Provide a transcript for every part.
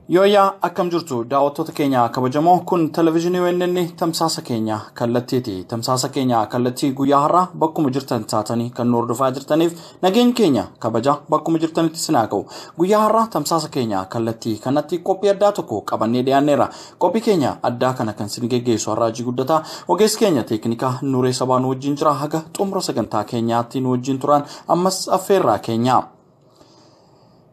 Yooyyaa, akkam jirtu daawwattoota keenya kabajamoo? Kun televezyiinii ONN tamsaasa keenya kallattiiti. Tamsaasa keenya kallattii guyyaa har'aa bakkuma jirtan taatanii kan nu hordofaa jirtaniif nageenyi keenya kabaja bakkuma jirtanitti sinaa ga'u. Guyyaa har'aa tamsaasa keenya kallattii kanatti qophii addaa tokko qabannee dhiyaanneerra. Qophii keenya addaa kana kan isin geggeessu Harraajii Guddataa, ogeessi keenya teeknikaa Nuuree Sabaa nu wajjin jira. Haga xumura sagantaa keenyaatti nu wajjin turan ammas affeerraa keenya.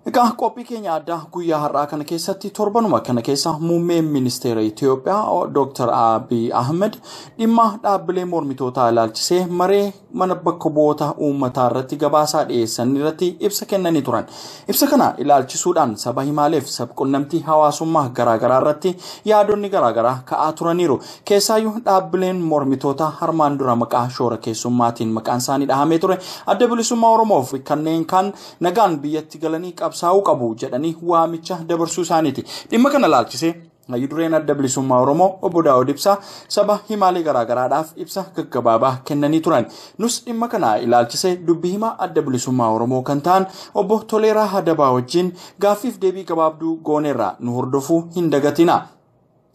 Egaa, qophii keenya addaa guyyaa har'aa kana keessatti torbanuma kana keessa muummeen ministeera Itoophiyaa Dr. Abiy Ahmed dhimma dhaabbilee mormitootaa ilaalchisee maree mana bakka bu'oota uummataa irratti gabaasaa dhiyeessan irratti ibsa kennanii turan. Ibsa kana ilaalchisuudhaan saba himaaleef sabqunnamtii hawaasummaa garaagaraa irratti yaadonni garaagaraa ka'aa turaniiru. Keessaayyuu dhaabbileen mormitootaa harmaan dura maqaa shoora keessummaatiin maqaan isaanii dhahamee ture Adda Bilisummaa Oromoof kanneen kaan nagaan biyyatti galanii qabsaa'uu qabu jedhanii waamicha dabarsuu isaaniiti. Dhimma kana ilaalchisee hayyu dureen Adda Bilisummaa Oromoo obbo Daawud Ibsaa saba himaalee garaagaraadhaaf ibsa gaggabaabaa kennanii turan. Nus dhimma kana ilaalchisee dubbii himaa Adda Bilisummaa Oromoo kan ta'an obbo Toleeraa Hadabaa wajjin gaaffiif deebii gabaabduu gooneerra, nu hordofuu hin dagatina.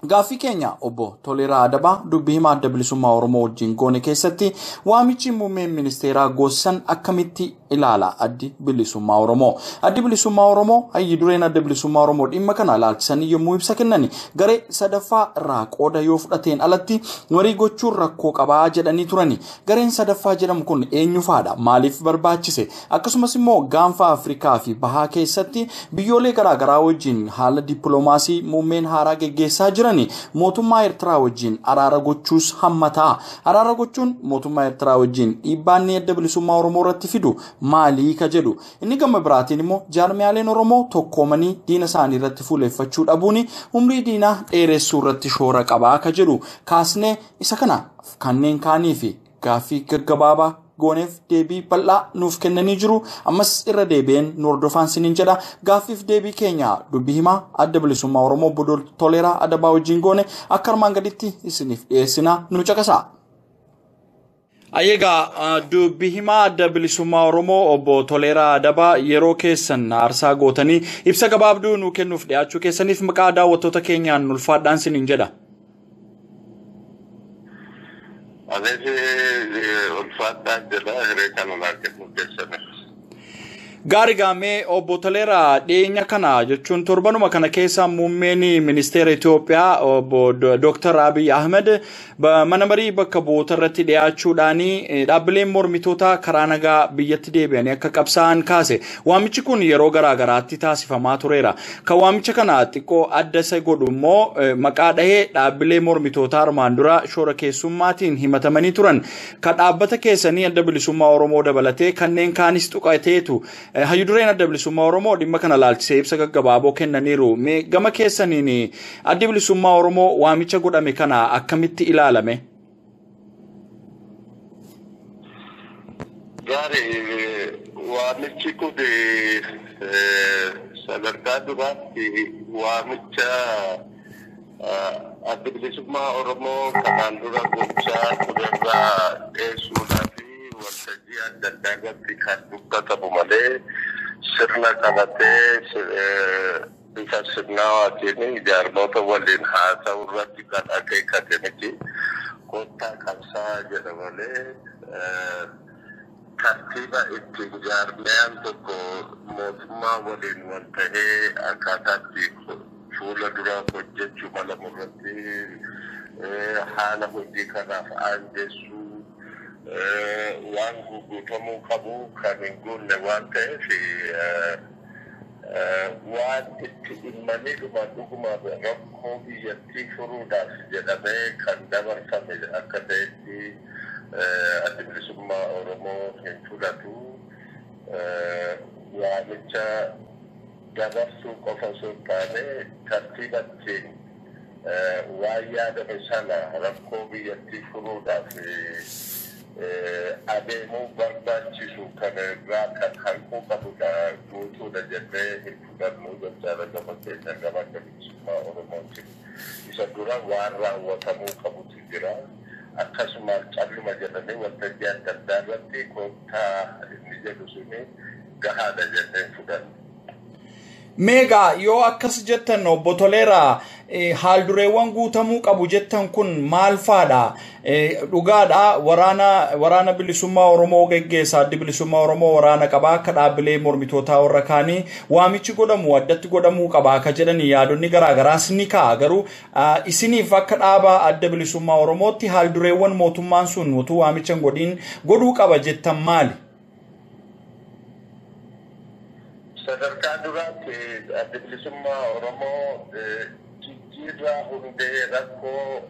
Gaaffii keenya obbo Toleeraa Adabaa dubbii himaa Adda Bilisummaa Oromoo wajjin goone keessatti waamichi muummeen ministeeraa goosisan akkamitti ilaala Addi Bilisummaa Oromoo? Addi Bilisummaa Oromoo, hayyi dureen Adda Bilisummaa Oromoo dhimma kana ilaalchisanii yommuu ibsa kennan garee sadaffaa irraa qooda yoo fudhateen alatti marii gochuun rakkoo qabaa jedhanii turani. Gareen sadaffaa jedhamu kun eenyufaadha? Maaliif barbaachise? Akkasumas immoo gaanfa Afrikaa fi Bahaa keessatti biyyoolee garaagaraa wajjin haala dippiloomaasii muummeen haaraa geggeessaa jiran mootummaa Eertiraa wajjin araara gochuus hammataa. Araara gochuun mootummaa Eertiraa wajjin dhiibbaan Adda Bilisummaa Oromoo irratti fidu maalii ka jedhu. Inni gama biraatiin immoo jaarmiyaaleen Oromoo tokkoomanii diina isaanii irratti fuuleeffachuu dhabuun umrii diinaa dheeressuu irratti shoora qabaa ka jedhu kaasnee isa kana kanneen kaanii fi gaaffii gaggabaabaa gooneef deebii bal'aa nuuf kennanii jiru. Ammas irra deebi'een nu hordofaan siniin jedha. Gaaffiif deebii keenya dubbii himaa Adda Bilisummaa Oromoo obbo Toleeraa Adabaa wajjin goone akka armaan gaditti isiniif dhiyeessina, nu caqasaa. Egaa, dubbii himaa Adda Bilisummaa Oromoo obbo Toleeraa Adabaa, yeroo keessan aarsaa gootanii ibsa gabaabduu nu kennuuf dhiyaachuu keessaniif maqaa daawwattoota keenyaan ulfaadhaan siniin jedha. Anis ulfaadhaan jedha, hiree kana naa kennuu keessaniif. Gaarii gaamee obbo Toleeraa, dhiyeenya kana jechuun torbanuma kana keessa muummeen ministeera Itoophiyaa obbo Dr. Abiy Ahmed mana marii bakka bu'oota irratti dhiyaachuudhaan dhaabbileen mormitootaa karaa nagaa biyyatti deebi'anii akka qabsaa'an kaase. Waamichi kun yeroo garaa garaatti taasifamaa tureera. Kan waamicha kana xiqqoo adda isa godhu immoo maqaa dhahee dhaabbilee mormitootaa armaan dura shoora keessummaatiin himatamanii turan. Kan dhaabbata keessanii Adda Bilisummaa Oromoo dabalatee kanneen kaanis tuqateetu. Hayyu dureen Adda Bilisummaa Oromoo dhimma kana ilaalchisee ibsa gaggabaaboo kennaniiru. Mee gama keessaniin Addi Bilisummaa Oromoo waamicha godhame kana akkamitti ilaalame? Gaarii, waamichi kun sadarkaa duraatti waamicha Adda Bilisummaa Oromoo kanaan dura gochaa turerraa dheessuudhaa fi waltajjii adda addaa irratti kan dubbatamu malee sirna qabatee bifa sirnaawaatiin jaarmoota waliin haasa'u irratti kan akeekate miti. Kottaa qabsaa jedha malee tartiiba ittiin jaarmiyaan tokko mootummaa waliin wal ta'ee akkaataatti fuula dura hojjechuu malamu irratti, haala hojii kanaaf aanjessuu waan guutamuu qabu kan hin guunne waan ta'eef, waan itti dhimmanii dhuma dhuguma rakkoo biyyattii furuudhaaf jedhamee kan dabarfame akka ta'etti Adda Bilisummaa Oromoo hin fudhatu. Waamicha dabarsuu qofa osoo hin taane tartiiba ittiin waan yaadame sana rakkoo biyyattii furuudhaaf adeemuu barbaachisu kana irraa kan hanquu qabudha, guutuudha jennee hin fudhannu jechaadha gama keenya, gama Adda Bilisummaa Oromootiin. Isa dura waan raawwatamuu qabutu jira. Akkasumas calluma jedhamee waltajjii adda addaa irratti kottaa inni jedhu suni gahaadha jennee hin fudhannu. Meegaa yoo akkas jettan obbo Toleeraa, haaldureewwan guutamuu qabu jettan kun maal faadha? Dhugaadha, waraana bilisummaa Oromoo geggeessa, addi bilisummaa Oromoo waraana qaba, akka dhaabbilee mormitootaa warra kaanii waamichi godhamu addatti godhamuu qaba akka jedhan yaadonni garaagaraas ni ka'a. Garuu isiniif akka dhaaba adda bilisummaa Oromootti haaldureewwan mootummaan sun utuu waamicha hin godhin godhuu qaba jettan maali? Sadarkaa duraatti adda bilisummaa Oromoo jijjiirraa hundee rakkoo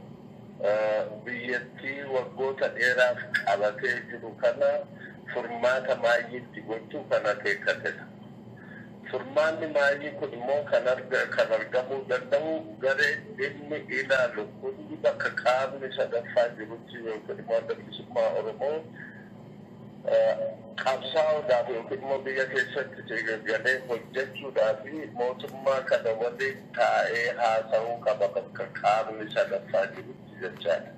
biyyattii waggoota dheeraaf qabatee jiru kana furmaata maayyiitti gochuu kan akeekkatedha. Furmaanni maayyii kun immoo kan argamuu danda'u garee dhimmi ilaalu hundi bakka qaamni sadaffaa jirutti yookiin immoo adda bilisummaa Oromoo qabsaa'uudhaaf yookiin immoo biyya keessatti galee hojjechuudhaaf mootummaa kana waliin taa'ee haasa'uu qaba bakka qaamni sadaffaa jirutti jechaadha.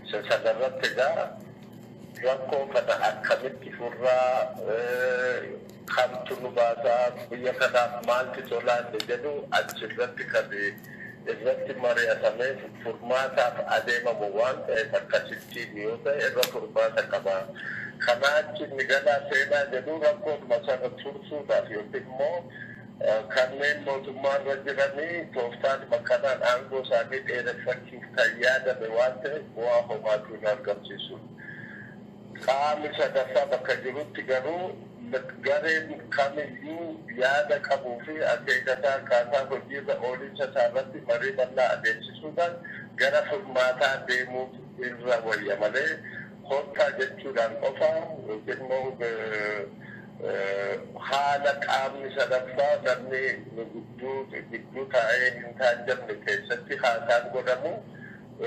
Isa sanarratti egaa rakkoo kana akkamitti furraa, kamtu nu baasaa, biyya kanaaf maaltu tolaanne jedhu achirratti kan irratti mari'atamee furmaataaf adeemamu waan ta'eef akkasittiin yoo ta'e irra furmaata qaba. Kanaa achi inni galaa seenaa jedhu rakkoodhuma sana tursuudhaaf yookiin immoo kanneen mootummaarra jiranii tooftaadhuma kanaan aangoo isaanii dheereffachuuf kan yaadame waan ta'eef bu'aa homaatu hin argamsiisu. Qaamni sadaffaa bakka jirutti garuu gareen kamiyyuu yaada qabuu fi akeekataa akkaataa hojiirra oolinsa isaa irratti marii bal'aa adeemsisuudhaan gara furmaataa deemuuf irra wayya malee kottaa jechuudhaan qofa yookiin immoo haala qaamni sadaffaa namni gidduu taa'ee hin taajjabne keessatti haasaan godhamu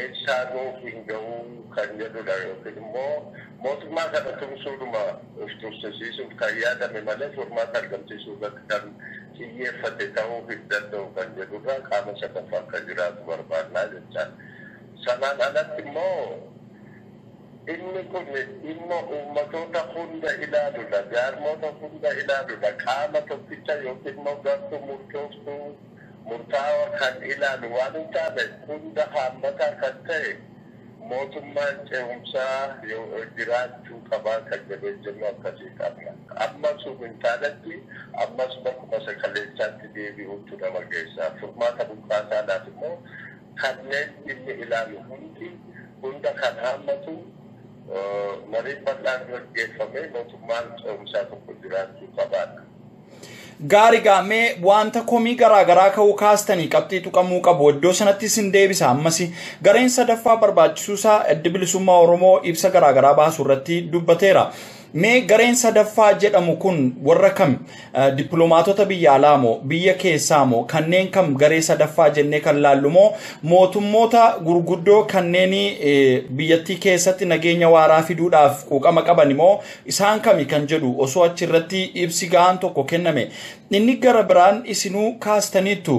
eessaanuu hin ga'uu kan jedhudha yookiin immoo mootummaa kana tumsuudhuma of tursiisuuf kan yaadame malee furmaata argamsiisuu irratti kan xiyyeeffate ta'uu hin danda'u kan jedhurraa qaama sadaffaa akka jiraatu barbaannaa jechaadha. Sanaan alatti immoo inni kun dhimma uummatoota hunda ilaaludha, jaarmoota hunda ilaaludha, qaama tokkicha yookiin immoo gartuu murtooftuu murtaawaa kan ilaalu waan hin taane hunda haammataa kan ta'e mootummaan ce'umsaa jiraachuu qabaa kan jedhu jennu akkasii qabna. Amma sun hin taanetti ammas bakkuma sakaleessaatti deebi'uutu nama geessa. Furmaata buqqaasaadhaaf immoo kanneen dhimmi ilaalu hundi hunda kan haammatu mariin bal'aan gaggeeffamee mootummaan ce'umsaa tokko jiraachuu qabaadha. Gaarii gaamee wanta komii garaagaraa ka'uu kaastanii qabxii tuqamuu qabu iddoo sanatti isin deebisa. Ammas gareen sadaffaa barbaachisuusaa addi bilisummaa Oromoo ibsa garaagaraa baasuu irratti dubbateera. Mee gareen sadaffaa jedhamu kun warra kam? Dippiloomaatota biyya alaa moo biyya keessaa moo kanneen kam garee sadaffaa jennee kan laallu moo mootummoota gurguddoo kanneen biyyattii keessatti nageenya waaraa fiduudhaaf quuqama qaban moo isaan kami kan jedhu osoo achirratti ibsi ga'aan tokko kenname. Inni gara biraan isinuu kaastaniittu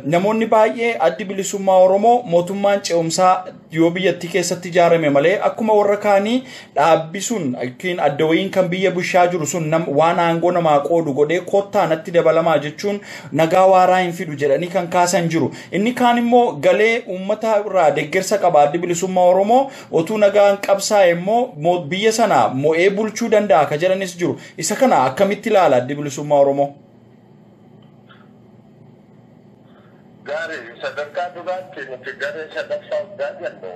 namoonni baay'ee addi bilisummaa Oromoo mootummaan ce'umsaa yoo biyyattii keessatti ijaarame malee akkuma warra kaanii dhaabbi sun yookiin adda wayiin kan biyya bushaa jiru sun waan aangoo namaa qoodu godhee kottaa natti dabalamaa jechuun nagaa waaraa hin fidu jedhanii kan kaasan jiru. Inni kaan immoo galee uummata irraa deeggarsa qaba addi bilisummaa Oromoo otuu nagaan qabsaa'e immoo biyya sana mo'ee bulchuu danda'a ka jedhanis jiru. Isa kana akkamitti ilaala addi bilisummaa Oromoo? Gaarii, sadarkaa duraatti nuti garee sadaffaa hoggaa jennu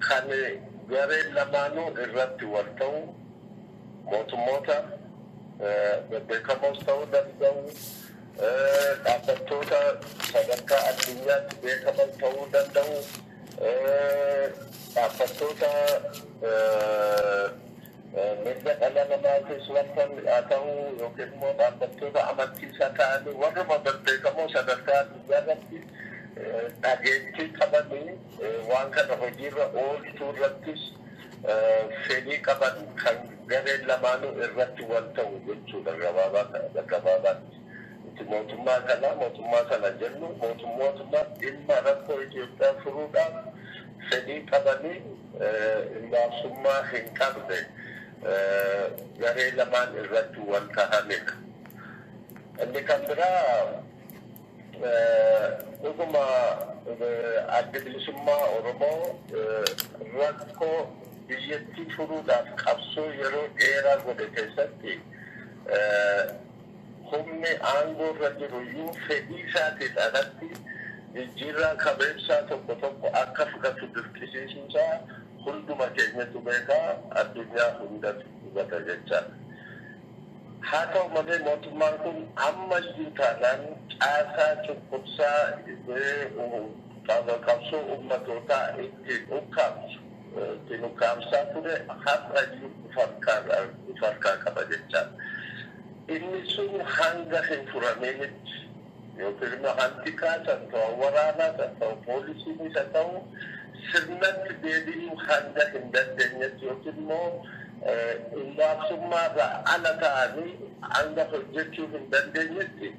kan gareen lamaanuu irratti wal ta'u mootummoota bebbeekamoos ta'uu danda'u, dhaabbattoota sadarkaa addunyaatti beekaman ta'uu danda'u, dhaabbattoota mirga dhala namaatiif wanta haa ta'u yookiin immoo dhaabbattoota amantiisaa ta'anii warruma bebbeekamoo sadarkaa addunyaa irratti dhageettii qabanii waan kana hojiirra oolchuu irrattis fedhii qaban kan gareen lamaanuu irratti wal ta'u jechuudha gabaabaatti. Nuti mootummaa kana mootummaa sana jennu mootummootuma dhimma rakkoo Itoophiyaa furuudhaaf fedhii qabanii hinaaffummaa hin qabne garee lamaan irratti wal ta'anidha. Inni kan biraa dhuguma Adda Bilisummaa Oromoo rakkoo biyyattii furuudhaaf qabsoo yeroo dheeraa godhe keessatti humni aangoo irra jiru iyyuu fedhii isaatiin alatti jijjiirraa qabeessaa tokko tokko akka fudhatu dirqisiisuusaa hunduma keenyatu beekaa, addunyaa hundatu hubata jechaadha. Haa ta'u malee mootummaan kun ammayyuu taanaan caasaa cunqursaa qabsoo ummatootaa ittiin ukkaamsu ittiin ukkaamsaa ture har'ayyuu of harkaa qaba jechaadha. Inni sun hanga hin furaminitti yookiin immoo hanti kaasan ta'u waraanaas haa ta'u poolisiinis haa ta'u sirnatti deebi'uu hanga hin dandeenyetti yookiin immoo ummaasummaarraa ala ta'anii hanga hojjechuu hin dandeenyetti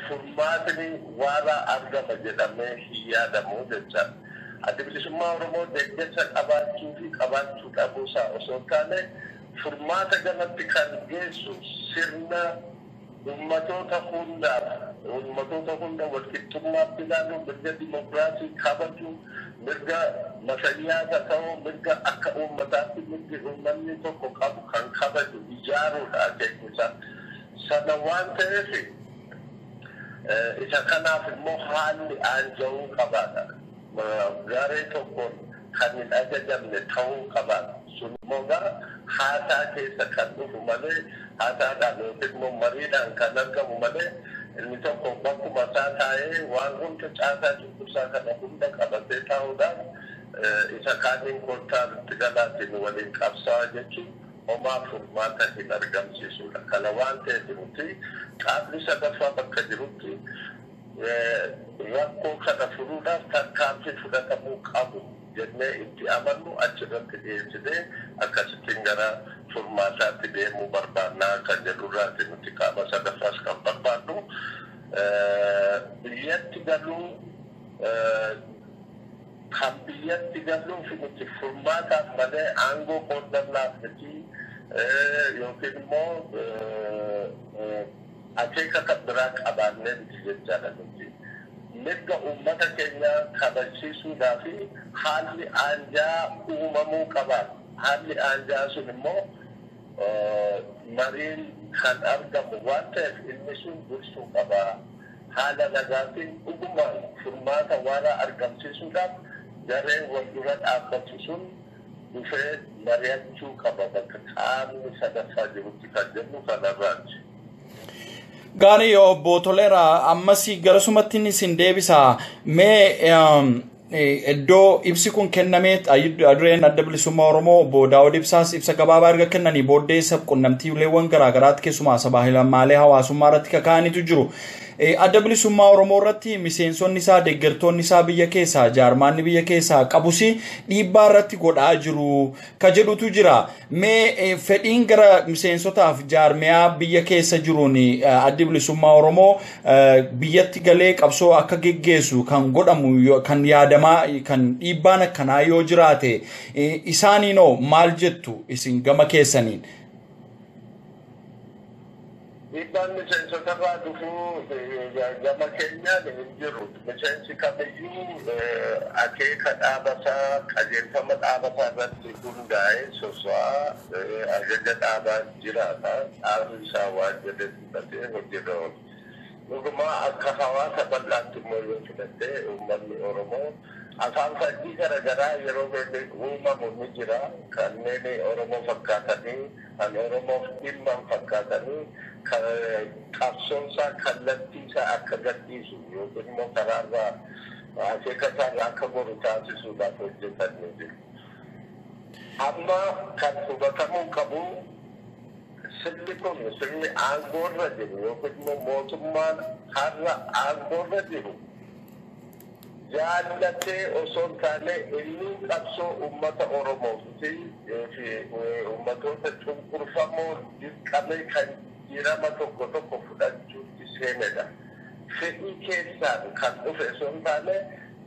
furmaatni waaraa argama jedhamee hin yaadamu jechaadha. Adda Bilisummaa Oromoo deeggarsa qabaachuu fi qabaachuu dhabuusaa osoo hin taane furmaata gamatti kan geessu sirna ummatoota hundaaf ummatoota hunda walqixxummaatti ilaalu, mirga dimokiraasii kabaju, mirga masayyaasa ta'uu, mirga akka uummataatti mirgi uummanni tokko qabu kan kabaju ijaaruudha akeeknisaa. Sana waan ta'eef isa kanaaf immoo haalli aanja'uu qabaadha. Garee tokkoon kan hin ajajamne ta'uu qabaadha. Sun immoo gara haasaa keessa kan dhufu malee haasaadhaan yookiin immoo mariidhaan kan argamu malee inni tokko bakkuma isaa taa'ee waan hunda caasaa cunqursaa kana hunda qabatee taa'uudhaan isa kaaniin kottaa itti galaatiin waliin qabsaa jechuun homaa furmaata hin argamsiisudha. Kana waan ta'eef nuti qaamni sadaffaa bakka jirutti rakkoo kana furuudhaaf tarkaanfii fudhatamuu qabu jennee itti amannu achirratti dhiyeessinee akkasittiin gara furmaataatti deemuu barbaannaa kan jedhurraati nuti qaama sadaffaas kan barbaannu. Biyyatti galuu kan biyyatti galuuf nuti furmaataaf malee aangoo qooddannaaf miti yookiin immoo akeeka kan biraa qabaannee miti jechaadha nuti. Mirga uummata keenyaa kabachiisuudhaa fi haalli aanjaa uumamuu qaba. Haalli aanjaa sun immoo mariin kan argamu waan ta'eef inni sun dursuu qaba. Haala nagaatiin dhugumaan furmaata waaraa argamsiisuudhaaf gareen wal dura dhaabbatu sun dhufee mari'achuu qaba bakka qaamni sadaffaa jirutti kan jennu kanarraati. Gaarii obbo Toleeraa, ammas garasumatti isin deebisa. Mee iddoo ibsi kun kennamee dureen Adda Bilisummaa Oromoo obbo Daawud Ibsaas ibsa gabaabaa erga kennanii booddee qunnamtiiwwan garaagaraatti keessumaa sabaa himaalee hawaasummaa irratti kaka'anitu jiru. Adda Bilisummaa Oromoo irratti miseensonni isaa deeggartoonni isaa biyya keessaa jaarmaanni biyya keessaa qabus dhiibbaa irratti godhaa jiru ka jedhutu jira. Mee fedhiin gara miseensotaaf jaarmiyaa biyya keessa jiruun Addi Bilisummaa Oromoo biyyatti galee qabsoo akka geggeessu kan godhamu kan yaadamaa kan dhiibbaan akkanaa yoo jiraate isaaniinoo maal jettu isin gama keessaniin? Dhiibbaan miseensota irraa dhufuu gama keenyaan hin jiru. Miseensi kamiyyuu akeeka dhaabasaa qajeelfama dhaabasaa irratti hundaa'ee soso'aa ajaja dhaabaa jiraata. Dhaabni isaa waan jedhe fudhatee hojjeta oola. Dhugumaa akka hawaasa bal'aatti immoo yoo fudhatte uummanni Oromoo afaan fajjii garaagaraa yeroo uumamu ni jira. Kanneen Oromoo fakkaatanii kan Oromoof dhimman fakkaatanii qabsoonsaa kallattiisaa akka gadhiisu yookiin immoo karaarraa akeeka isaarraa akka goru taasisuudhaaf hojjetan ni jiru. Amma kan hubatamuu qabu sirni kun sirni aangoorra jiru yookiin immoo mootummaan har'a aangoorra jiru jaallatee osoo hin taane inni qabsoo uummata Oromoo fi uummatoota cunqurfamoo dirqamee kan jijjiirama tokko tokko fudhachuutti seenedha. Fedhii keessaan kan dhufe osoo hin taane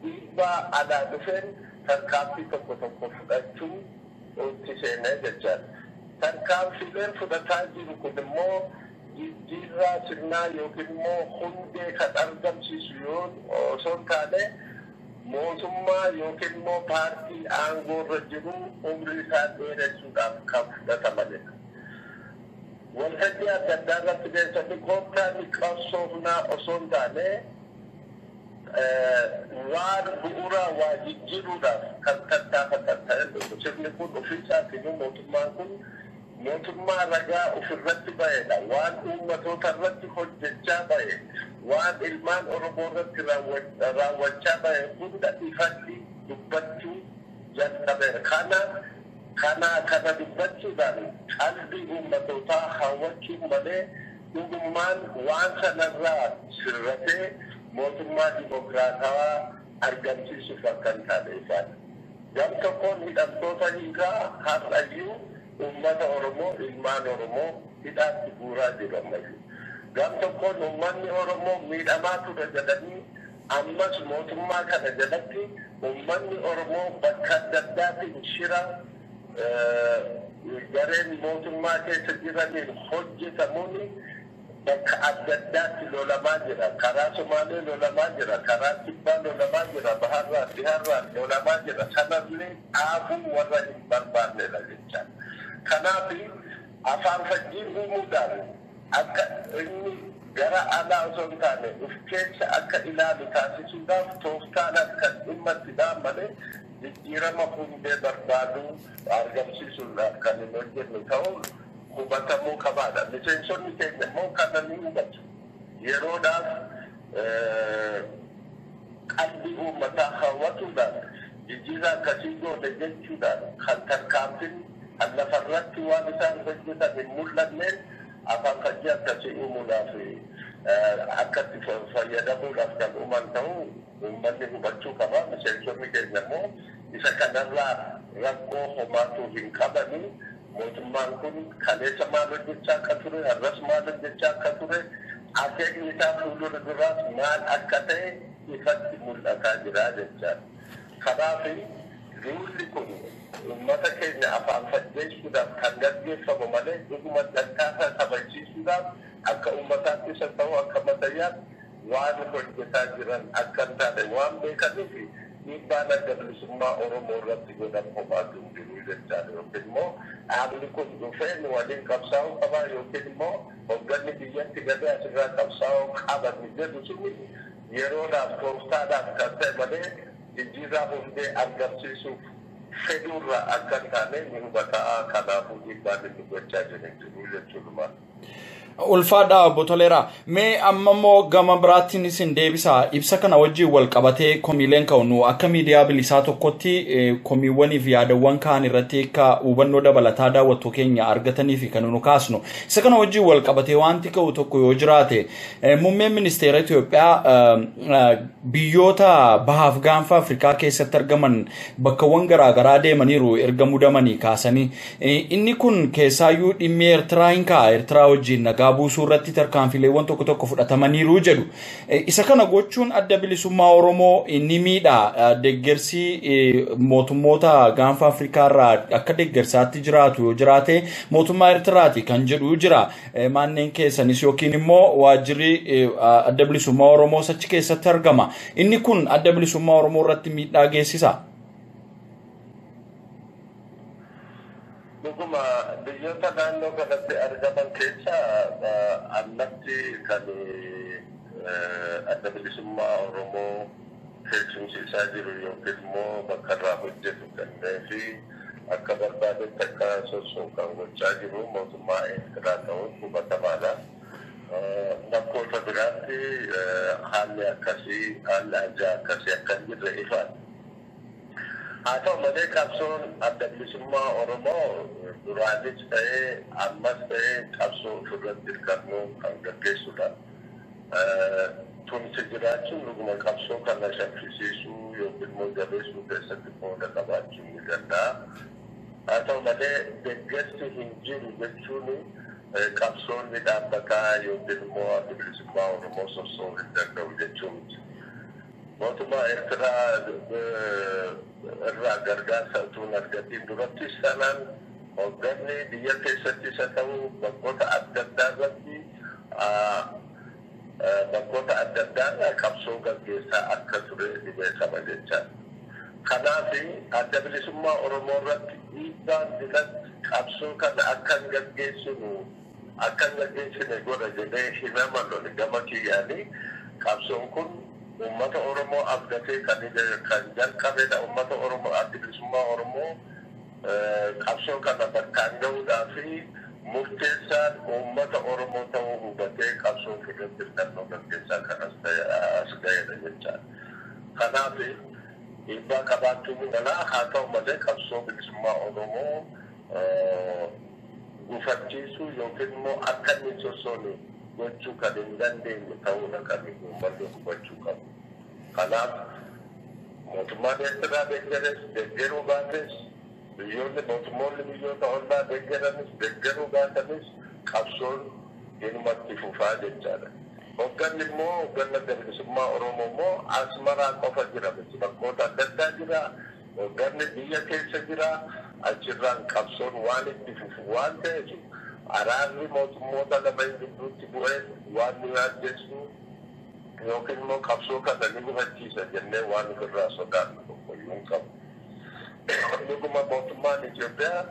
dhiibbaa alaa dhufeen tarkaanfii tokko tokko fudhachuutti seenee jechaadha. Tarkaanfiileen fudhataa jiru kun immoo Jijjiirraa sirnaa yookiin immoo hundee kan argamsiisu yoo osoo hin taane, mootummaa yookiin immoo paartii aangoo irra jiru umrii isaa dheeressuudhaaf kan fudhatamanidha. Waltajjii adda addaa irratti keessatti koottaa ni qabsoofnaa osoo hin taane, waan bu'uuraa waa jijjiiruudhaaf kan tattaafatan ta'e. Sirni kun ofiisaatiin, mootummaan kun mootummaa ragaa ofirratti ba'edha. Waan uummatoota irratti hojjechaa ba'e, waan ilmaan Oromoo irratti raawwachaa ba'e hunda ifatti dubbachuu jalqabeera. Kana dubbachuudhaan qalbii uummatootaa hawwachuu malee, dhugummaan waan sanarraa sirratee mootummaa dimokiraatawaa argamsiisuuf akka hin taane ifaadha. Gam tokkoon hidhamtoota hiikaa, har'ayyuu uummata Oromoo, ilmaan Oromoo hidhaatti guuraa jiru ammayyuu. Gam tokkoon uummanni Oromoo miidhamaa ture jedhanii, ammas mootummaa kana jalatti uummanni Oromoo bakka adda addaatiin shira gareen mootummaa keessa jiraniin hojjetamuun bakka adda addaatti lolamaa jira. Karaa Somaalee lolamaa jira. Karaa Kibbaa lolamaa jira. Baharraa, Dhiharraa lolamaa jira. Sanallee dhaabuu warra hin barbaannedha jecha. Kanaaf afaan fajjii uumuudhaan akka inni gara alaa osoo hin taane of keessa akka ilaalu taasisuudhaaf tooftaadhaan kan dhimma itti ba'an malee, jijjiirama hundee barbaadu argamsiisuudhaaf kan hin hojjenne ta'uun hubatamuu qabaadha. Miseensonni keenya immoo kana ni hubatu. Yeroodhaaf qalbii uummataa hawwatuudhaan jijjiirraa akkasii goone jechuudhaan, kan tarkaanfiin kan lafarratti waan isaan hojjetan hin mul'anneen afaan fajjii akkasii uumuudhaaf akka itti fayyadamuudhaaf kan uuman ta'uu uummanni hubachuu qaba. Miseensonni keenya immoo isa kanarraa rakkoo homaatu hin qabanii. Mootummaan kun kaleessa maal hojjechaa akka ture, har'as maal hojjechaa akka ture, akeekni isaa fuuldura duraas maal akka ta'e ifatti mul'ataa jira jechaadha. Kanaaf duulli kun uummata keenya afaan fajjeessuudhaaf kan gaggeeffamu malee, dhuguma dantaa kabachiisuudhaaf akka uummataatti isa ta'u akka matayyaatti waan hojjetaa jiran akka hin taane waan beekaniif, dhiibbaan Adda Bilisummaa Oromoo irratti godhan homaatu hin jiru jechaadha. Yookiin immoo dhaabni kun dhufee nu waliin qabsaa'uu qaba, yookiin immoo hoogganni biyyatti galee asirraa qabsaa'uu qaba jedhu suni yeroodhaaf tooftaadhaaf kan ta'e malee, jijjiirraa hundee argamsiisuuf fedhuurraa akka hin taane ni hubataa. Kanaafuu dhiibbaan inni gochaa jiru hin jiru jechuudha. Ulfaadha, obbo Toleeraa. Mee amma immoo gama biraattiin isin deebisa. Ibsa kana wajjin wal qabatee komiileen ka'u, nu akka miidiyaa bilisaa tokkotti komiiwwanii fi yaadawwan ka'an irratti akka hubannoo dabalataa daawwattuu keenya argatanii fi kan nu kaasnu. Isa kana wajjin wal qabatee wanti ka'u tokko yoo jiraate, muummeen ministeera Itoophiyaa biyyoota bahaaf gaanfa Afrikaa keessatti argaman bakkawwan garaagaraa deemaniiru erga mudamanii kaasanii. Inni kun keessaayyuu dhimmi Eertiraa hin ka'a. Eertiraa wajjin nagaa buusuu irratti tarkaanfileewwan tokko tokko fudhatamaniiru jedhu. Isa kana gochuun Adda Bilisummaa Oromoo ni miidha. Deeggarsi mootummoota gaanfa Afrikaa irraa akka deeggarsaatti jiraatu yoo jiraate mootummaa Eertiraati kan jedhu jira. Manneen keessanis yookiin immoo waajjirri Adda Bilisummaa Oromoo achi keessatti argama. Inni kun Adda Bilisummaa Oromoo irratti miidhaa geessisa. Dhuguma biyyoota naannoo kanatti argaman keessa ammatti kan Adda Bilisummaa Oromoo keessumsiisaa jiru yookiin immoo bakka irraa hojjetu kennee fi akka barbaadetti akka socho'u kan gochaa jiru mootummaa Eertiraa ta'uun hubatamaadha. Bakkoota biraatti haalli akkasii, haalli ajaa akkasii akka hin jirre ifaadha. Haa ta'u malee, qabsoon Adda Bilisummaa Oromoo duraanis ta'ee ammas ta'ee qabsoo ofirratti hirkannoo kan gaggeessudha. Tumsi jiraachuun dhuguma qabsoo kana shaffisiisuu yookiin immoo jabeessuu keessatti qooda qabaachuu ni danda'a. Haa ta'u malee, deeggarsi hin jiru jechuun qabsoon ni dhaabbataa yookiin immoo Adda Bilisummaa Oromoo socho'uu hin danda'u jechuu miti. Mootummaa Eertiraa irraa gargaarsa utuu hin argatiin durattis sanaan hoogganni biyya keessatti isa ta'u bakkoota adda addaa irratti Bakkoota adda addaa qabsoo gaggeessaa akka ture ni beekama jechaadha. Kanaaf Adda Bilisummaa Oromoo irratti dhiibbaan irratti qabsoo kana akka hin gaggeessinu akka hin gaggeessine godha jedhee himama lole gama kiyyaanii qabsoon kun uummata Oromoo abdatee kan jalqabedha. Uummata Oromoo Adda Bilisummaa Oromoo qabsoo kana bakkaan gahuudhaa fi murteessaan uummata Oromoo ta'uu hubatee qabsoo irratti hirkannoo gaggeessaa kan as ga'edha jechaadha. Kanaaf dhiibbaa qabaachuu ni mala, haa ta'u malee qabsoo bilisummaa Oromoo gufachiisuu yookiin immoo akka inni sossoone gochuu kan hin dandeenye ta'uudha kan uummanni hubachuu qabu. Kanaaf mootummaan Eertiraa deeggares deeggaruu baates, biyyoonni mootummoonni biyyoota ollaa deeggaranis deeggaruu baatanis qabsoon inumatti fufaa jechaadha. Hogganni immoo hogganni Adda Bilisummaa Oromoo immoo Asmaraa qofa jira miti, bakkoota adda addaa jira. Hogganni biyya keessa jira. Achirraan qabsoon waan itti fufu waan ta'eef araarri mootummoota lameen gidduutti bu'ee waan nu yaaddeessu yookiin immoo qabsoo kana ni gufachiisa jennee waan ofirraa sodaannu tokkoyyuu hin qabu. Dhuguma mootummaan Itoophiyaa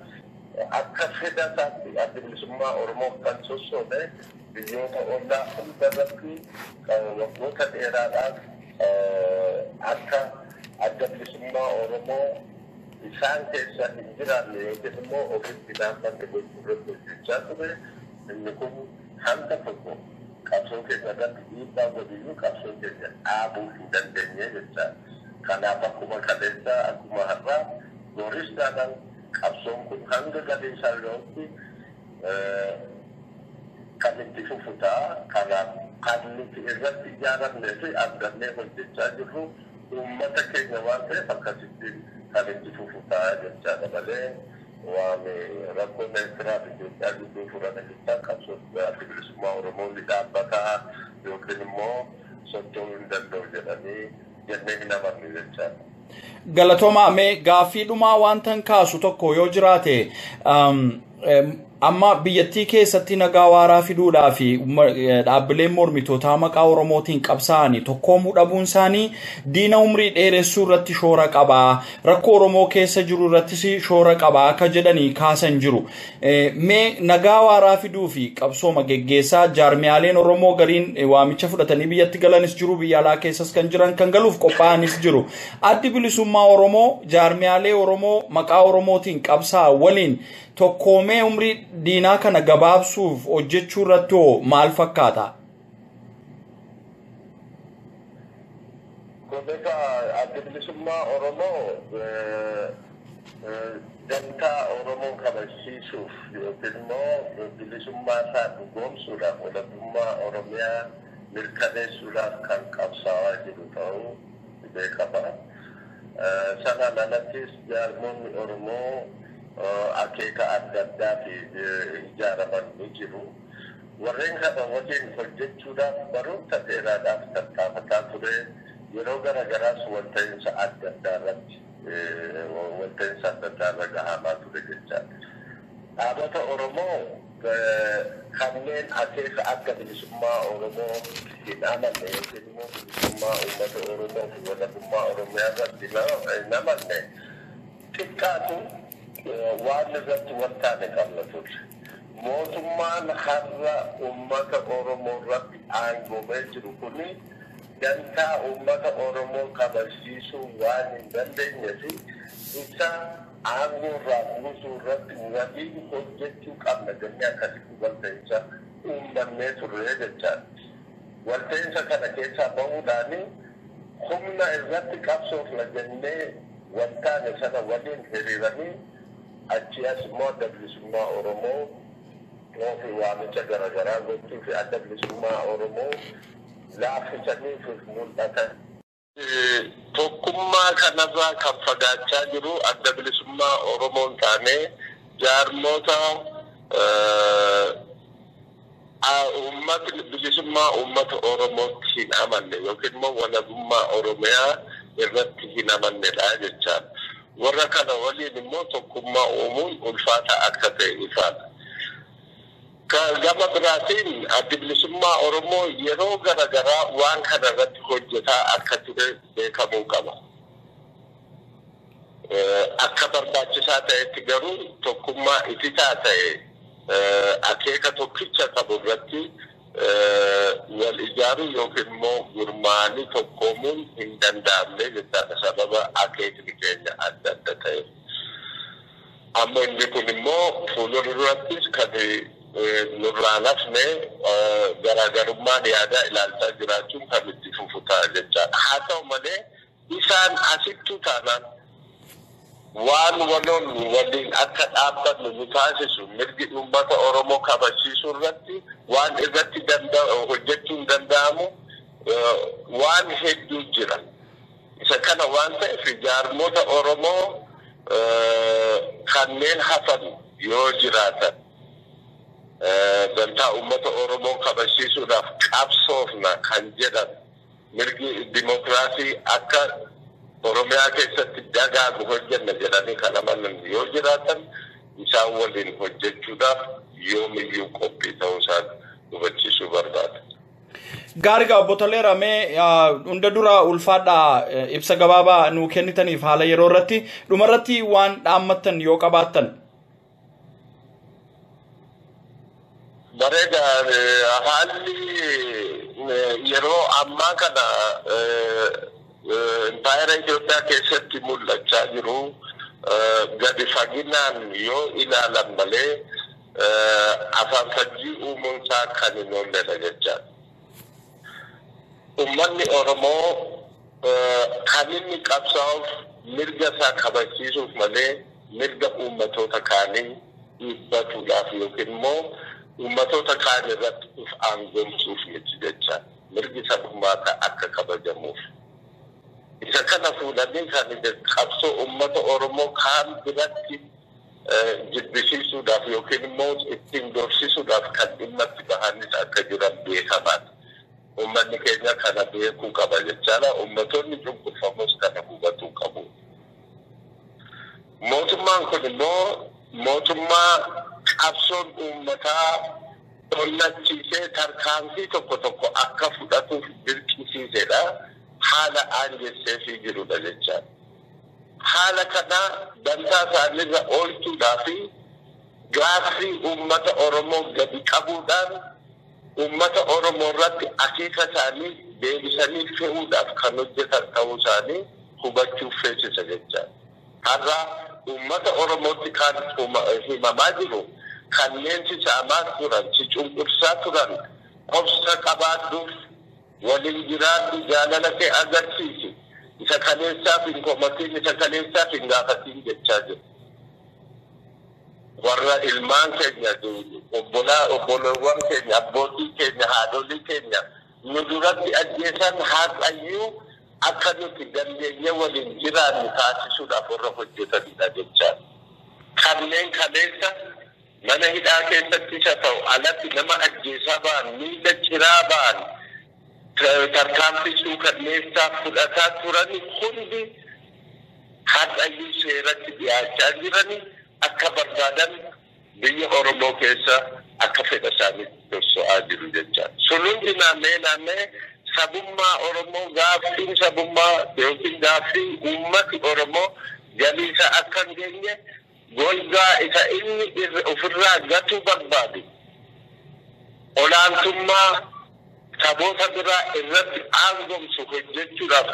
akka fedha isaatti Adda Bilisummaa Oromoo kan sossoone biyyoota ollaa hunda irratti waggoota dheeraadhaaf akka Adda Bilisummaa Oromoo isaan keessa hin jiraanne yookiin immoo ofitti naanfanne gochuu irratti hojjechaa ture. Inni kun hanga tokko qabsoo keenya irratti dhiibbaa godhiyyuu qabsoo keenya dhaabuu hin dandeenye jechaadha. Kanaaf akkuma kaleessaa akkuma har'aa boris taanaan qabsoon kun hanga galii isaa gahutti kan itti fufu ta'a. Kanaaf kan nuti irratti ijaaramnee fi abdannee hojjechaa jirru uummata keenya waan ta'eef akkasitti kan itti fufu ta'a jechaadha malee waan rakkoon Eertiraa fi Itoophiyaa gidduu furame jechaa qabsoon Adda Bilisummaa Oromoo ni dhaabbataa yookiin immoo socho'uu hin danda'u jedhanii jennee hin amannu jechaadha. Galatoomaa, mee gaaffii dhumaa wantan kaasu tokko yoo jiraate, amma biyyattii keessatti nagaa waaraa fiduudhaa fi dhaabbileen mormitootaa maqaa Oromootiin qabsaa'anii tokkoomuu dhabuun isaanii diina umrii dheeressuu irratti shoora qabaa, rakkoo Oromoo keessa jiru irrattis shoora qabaa akka jedhanii kaasan jiru. Mee nagaa waaraa fiduu fi qabsooma geggeessaa jaarmiyaaleen Oromoo gariin waamicha fudhatanii biyyatti galanis jiru, biyya alaa keessas kan jiran kan galuuf qophaa'anis jiru. Addi Bilisummaa Oromoo jaarmiyaalee Oromoo maqaa Oromootiin qabsaa'an waliin tokkoomee umrii diinaa kana gabaabsuuf hojjechuu irratti hoo maal fakkaata? Kun egaa Adda Bilisummaa Oromoo dantaa Oromoo kabachiisuuf yookiin immoo bilisummaa isaa dhugoomsuudhaaf walabummaa Oromiyaa mirkaneessuudhaaf kan qabsaa'aa jiru ta'uu beekama. Sanaan alattis jaarmonni Oromoo akeeka adda addaa fi ijaaraman ni jiru. Warreen kana waliin hojjechuudhaaf baroota dheeraadhaaf tattaafataa ture. Yeroo garaagaraas walta'iinsa adda addaa irratti walta'iinsa adda addaa irra gahamaa ture jechaadha. Dhaabota Oromoo kanneen akeeka akka bilisummaa Oromoo hin amanne yookiin immoo bilisummaa uummata Oromoo fi walabummaa Oromiyaa irratti hin amanne xiqqaatu waan irratti waltaane qabna turre. Mootummaan har'a uummata Oromoo irratti aangoomee jiru kuni dantaa uummata Oromoo kabachiisuu waan hin dandeenye fi isa aangoo irraa buusuu irratti waliin hojjechuu qabna jennee akkasitti walta'iinsa uummannee turre jechaadha. Walta'iinsa kana keessaa bahuudhaan humna irratti qabsoofna jennee waltaane sana waliin hiriiranii achi as immoo Adda Bilisummaa Oromoo fi waamicha garaagaraa gochuu fi Adda Bilisummaa Oromoo laaffisanii fi mul'atan. Tokkummaa kanarraa kan fagaachaa jiru Adda Bilisummaa Oromoo hin taane jaarmoota uummatni bilisummaa uummata Oromootti hin amanne yookiin immoo walabummaa Oromiyaa irratti hin amannedha jechaadha. Warra kana waliin immoo tokkummaa uumuun ulfaata akka ta'e ifaadha. Gama biraatiin Addi Bilisummaa Oromoo yeroo garaagaraa waan kana irratti hojjetaa akka ture beekamuu qaba. Akka barbaachisaa ta'etti garuu tokkummaa ititaa ta'e akeeka tokkicha qabu irratti wal ijaaruu yookiin immoo gurmaa'anii tokkoomuun hin danda'amne jechaadha, sababa akeekni keenya adda adda ta'e. Amma inni kun immoo fuuldura durattis kan nurraa lafne garaagarummaan yaadaa ilaalchaa jiraachuun kan itti fufu ta'a jechaadha. Haa ta'u malee isaan asittuu taanaan waan waloon waliin akka dhaabbannu nu taasisu mirgi uummata Oromoo kabachiisuu irratti waan irratti hojjechuun danda'amu waan hedduu jira. Isa kana waan ta'eef jaarmota Oromoo kanneen hafan yoo jiraatan dantaa uummata Oromoo kabachiisuudhaaf qabsoofna kan jedhan, mirgi dimokiraasii akka Oromiyaa keessatti dagaagu hojjenna jedhanii kan amanan yoo jiraatan, isaan waliin hojjechuudhaaf yoomiyyuu qophii ta'uu isaan hubachiisuu barbaada. Gaarii, obbo Toleeraa, mee hunda dura ulfaadhaa, ibsa gabaabaa nuu kennitaniif haala yeroo irratti dhumarratti waan dhaammattan yoo qabaattan. Bareeda, haalli yeroo ammaa kana impaayera Itoophiyaa keessatti mul'achaa jiru gadi faginaan yoo ilaalan malee afaan fajjii uumuunsaa kan hin oolledha jechaadha. Uummanni Oromoo kan inni qabsaa'uuf mirga isaa kabachiisuuf malee mirga uummatoota kaanii dhiibbatuudhaaf yookiin immoo uummatoota kaan irratti uf aangomsuuf miti jechaadha. Mirgi sabummaa akka kabajamuuf. Isa kana fuudhanii kan qabsoo uummata Oromoo kaan biratti jibbisiisuudhaaf yookiin immoo ittiin doorsisuudhaaf kan dhimma itti bahanis akka jiran beekamaadha. Uummanni keenya kana beekuu qaba jechaadha. Uummattoonni cunqurfamus kana hubatuu qabu. Mootummaan kun immoo mootummaa qabsoon uummataa onnachiisee tarkaanfii tokko tokko akka fudhatuuf dirqisiisedha. Haala aanjesseefii jirudha jechaadha. Haala kana dantaa isaaniirra oolchuudhaa fi gaaffii uummata Oromoo gadi qabuudhaan uummata Oromoo irratti akeeka isaanii deebisanii fe'uudhaaf kan hojjetan ta'uu isaanii hubachuuf feesisa jechaadha. Har'a uummata Oromootti kan himamaa jiru, kanneen si saamaa turan, si cunqursaa turan, obsa qabaadhuuf, waliin jiraadhu, jaalala kee agarsiisi. Isa kaleessaaf hin komatiin, isa kaleessaaf hin gaafatiin jechaa jiru. Warra ilmaan keenya, obbolaa, obboleewwan keenya, abbootii keenya, haadholii keenya nu duratti ajjeesan har'ayyuu akka nuti dandeenye waliin jiraannu taasisuudhaaf warra hojjetanidha jechaadha. Kanneen kaleessa mana hidhaa keessatti isa ta'u alatti nama ajjeesaa ba'an, miila ciraa ba'an, tarkaanfii suukanneessaa fudhataa turan hundi har'ayyuu seeratti dhiyaachaa jirani, akka barbaadan biyya Oromoo keessa akka fedha isaaniitti soso'aa jiru jechaadha. Sun hundi naanna'ee naanna'ee sabummaa Oromoo, gaaffiin sabummaa yookiin gaaffii uummati Oromoo galii isaa akka hin geenye golgaa isa inni ofirraa gatuu barbaadu, olaantummaa saboota biraa irratti aangomsu hojjechuudhaaf,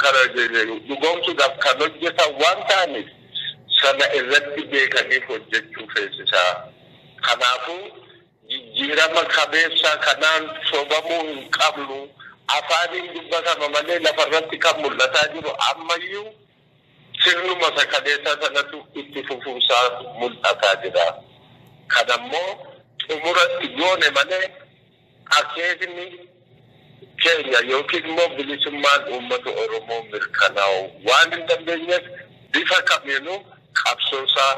dhugoomsuudhaaf kan hojjetan waan ta'aniif sana irratti beekanii hojjechuu feesisaa. Kanaafuu jijjiirama qabeessa kanaan sobamuu hin qabnu. Afaaniin dubbatama malee lafarratti kan mul'ataa jiru ammayyuu sirnuma sakaleessaa sanatu itti fufuusaa mul'ataa jira. Kanammoo xumuratti goone malee akeekni keenya yookiin immoo bilisummaan uummata Oromoo mirkanaa'u waan hin dandeenyeef bifa kamiinuu qabsoosaa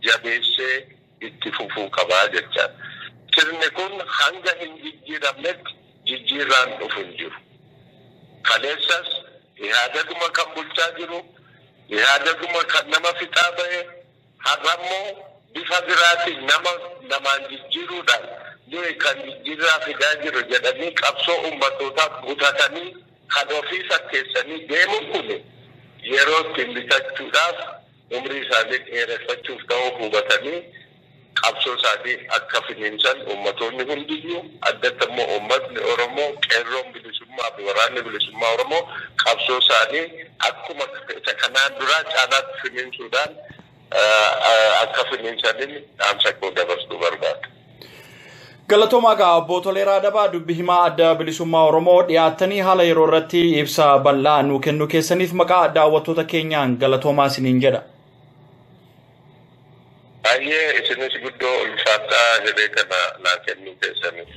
jabeessee itti fufuu qabaa jechaadha. Sirni kun hanga hin jijjiiramnetti jijjiirraan dhufu hin jiru. Kaleessas yaadaduma kan bulchaa jiru, yaadaduma kan nama fixaa ba'e, har'ammoo bifa biraatiin nama namaan jijjiiruudhaan Nuyi kan jijjiirraa fidaa jiru jedhanii qabsoo uummattootaa butatanii kan ofii fakkeessanii deemuun kun yeroo ittiin bitachuudhaaf umrii isaanii dheereffachuuf ta'uu hubatanii qabsoo isaanii akka finiinsan uummatoonni hundiyyuu, addatti immoo uummatni Oromoo, qeerroon bilisummaa fi waraanni bilisummaa Oromoo qabsoo isaanii akkuma isa kanaan duraa caalaatti finiinsuudhaan akka finiinsaniin dhaamsa koo dabarsuu barbaada. Galatoomaa egaa obbo Toleeraa Adabaa, dubbi himaa Adda Bilisummaa Oromoo, dhiyaattanii haala yeroo irratti ibsa bal'aa nuu kennuu keessaniif maqaa daawwattoota keenyaan galatoomaa isiniin jedha. Baay'ee isinis guddoo ulfaataa jedhee kana naa kennuu keessaniif.